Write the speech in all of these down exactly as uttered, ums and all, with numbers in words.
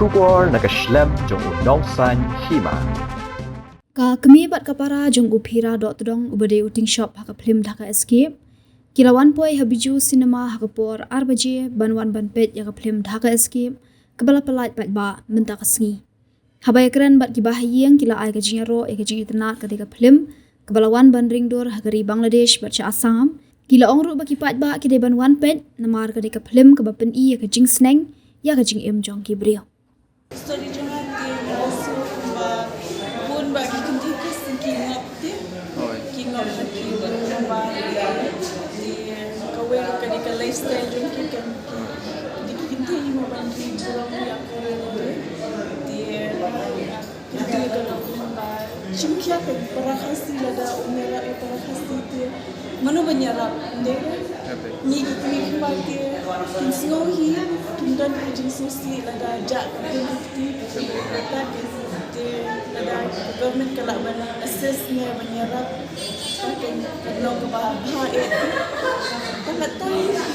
Khubor na ka shlem jong u Nongsaiñ Hima. Ka kmie bad ka para jong u Phira Dohtdong uba dei u tingshop ha ka phlim Dhaka Escape, ki la wan poi ha Bijou Cinema ha ka por ar baje ban wan ban peit ïa ka phlim Dhaka Escape kaba la pyllait paidbah mynta ka sngi. Haba ïakren bad ki bahaïing, ki la ai ka jingïaroh ïa ka jingitynnad ka dei ka phlim kaba la wan ban ring dur ha ka ri Bangladesh bad sha Assam. Ki la ong ruh ba ki paidbah ki dei ban wan peit namar ka dei ka phlim kaba pyni ïa ka jingsneng ïa ka jingim jong ki briew. Story jong nga te nga shu ba bun ba ki kynthei ki sngewthuh te. Hooid. Ki ngop ha ki briew ba te kawei ruh ka dei ka lifestyle jong ki kan ki. Te ki kynthei mo ban ki burom ïa ka ri te. Te ki dei ka long ba shim khia ka para Khasi lada u ïarap ïa para Khasi te. Mano ban ïarap, ym dei re? Ngi ki kmie ki kpa ki, kin sngew hi, kin don ki jingsngewsih lada jah ka pynriti. Kata ki te lada ka government ka lah ban assist ne ban ïarap. Kata ki ka long kaba bha eh. Kata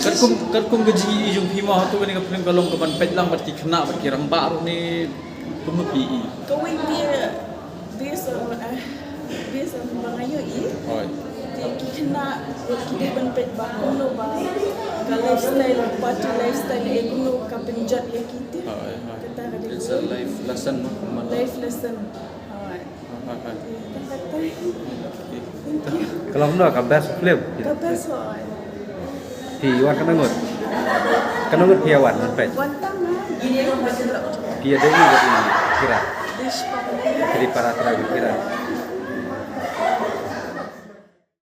Katkum, katkum ka jingïohi jong phi mo, hato kane ka phlim ka long kaban peit lang bad ki khynnah bad ki rangbah ruh ne kumno phi i? Kawei te based on, uh, based on ba nga ïohi. Hooid. Te ki khynnah ki dei ban peit ba kumno ba ka lifestyle, party lifestyle eh kumno ka pynjot ïa ki te. Hooid, hooid. Kata ka dei. It's a life lesson, no? Life lesson. Hooid. Hooid, hooid. Te kata. Thank you. Ka long kumno, ka best film? Ka best, hooid. Phi wan katno ngut? Katno ngut phi wan, wan peit? Wan tang, ah. Phi ïadei bad i Phira? Dei shipang. Phi dei para Trai Phira?